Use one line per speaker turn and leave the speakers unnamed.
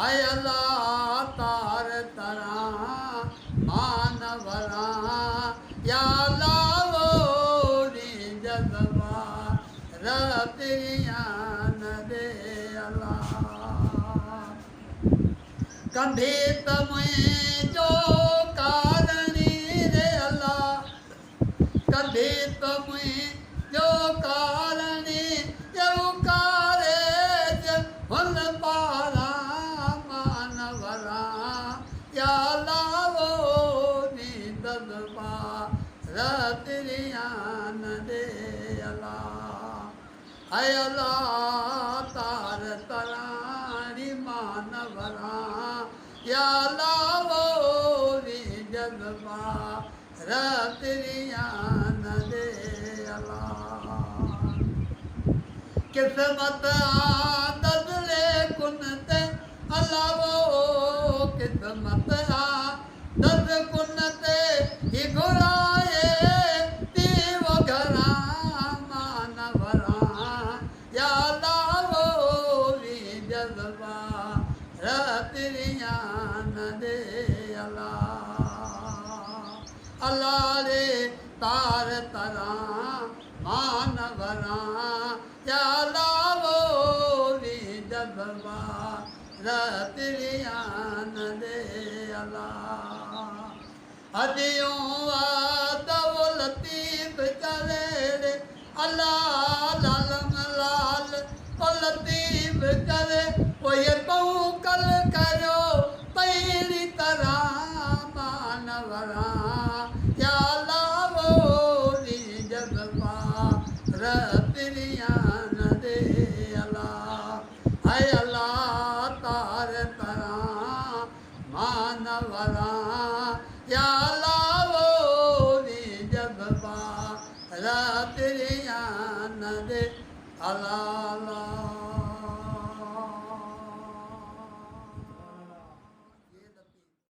اي الله تار تران مان وران يا الله ووري جذبا رتريان ڏي الله. ڪنڌي ته منهنجو ڪارڻي ري الله. ڪنڌي ته منهنجو ڪارڻي ڄئو ڪاريج هن پاران مان وران يا لاوو ڏيندس پار تريان ڏي الله اي الله تار تراڻي مان وران يا لاوو ڏيندس پار رتريان ڏي الله. قسمت آندس ليڪن تي الله وو قسمت آندس ڪن تي هي گهرائي تي و گهران مان وران يا الله وو وي جذبا رتريان ڏي الله. الله ري تار تران مان وران يا الله وي جذبا رتريان ڏي الله. اديون آدو لطيف چوي ري الله لالم لال او لطيف چوي پوء تون ڪل ڪريو پهري طرح مان وران يا الله ووري جذبا رتريان ڏي الله اي الله تار تران مان وران يا الله ووري جذبا رتريان ڏي الله الله.